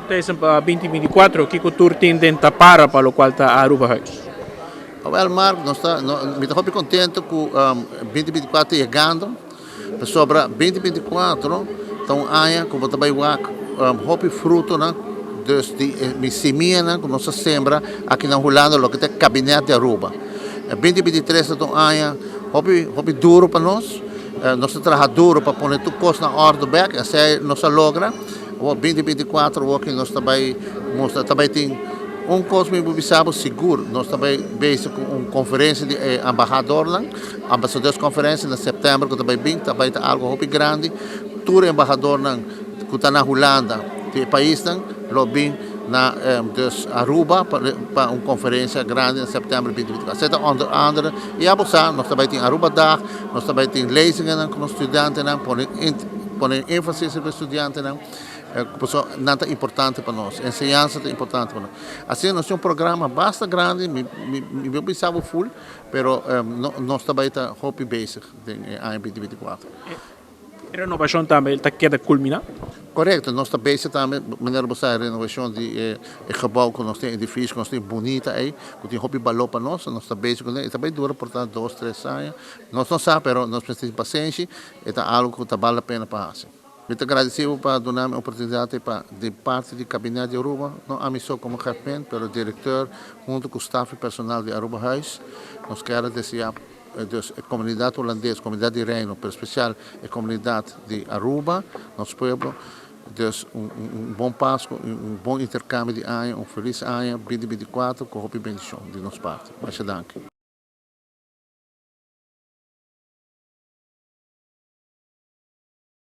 Thijssen, pa 2024, kico tur tin den tapara pa locual ta Arubahuis? Wel, Mark, nos ta, no, mi ta hopi contento cu 2024 yegando. Pasobra 2024 ta un aña cu bo ta bay wak hopi frutonan, dus di mi simianan cu nos a sembra aki na Hulanda, loke ta Kabinet di Aruba. 2023 ta un aña hopi, hopi duro pa nos. Nos a traha duro pa pone tur cos na orde bek, esey nos a logra. Awor 2024 awor nos ta bay mustra, ta bay tin un cos mi por bisa bo sigur, nos ta bay bezig cu un conferencia di embahadornan, ambassadeursconferencia na september cu ta bay bin, ta bay ta algo hopi grandi. Tur embahadornan cu ta na Hulanda di e paisnan lo bin na dus Aruba pa un conferencia grandi na september 2024. Esey ta onder andere. Y abo sa, nos ta bay tin Arubadag, nos ta bay tin lezingennan cu nos studiantenan, pone énfasis riba e studiantenan, pasobra nan ta importante pa nos, enseñansa ta importante pa nos. Asina nos tin un programa basta grandi, mi no bisa bo full, pero nos ta bay ta hopi bezig den e aña 2024. E renovacion tambe ta keda culmina? Correcto, nos ta bezig tambe, manera bo sa, e renovacion di e gebouw cu nos tin, edificio cu nos tin bunita ey, cu tin hopi balor pa nos, nos ta bezig cu ne, e ta bay dura por ta 2, 3 aña, nos no sa, pero nos mester tin pasenshi, e ta algo cu ta bal la pena pa haci. Mi ta agradeci bo pa duna mi oportunidad ey pa di parti di Kabinet di Aruba, no ami so como Gef-Min, pero directeur hunto cu staf y personal di Arubahuis, nos kier a desea dus e comunidad Hulandes, comunidad di Reino, pero especial e comunidad di Aruba, nos pueblo, dus un bon Pasco y un bon intercambio di aña, un feliz aña 2024 cu hopi bendicion di nos parti. Masha danki.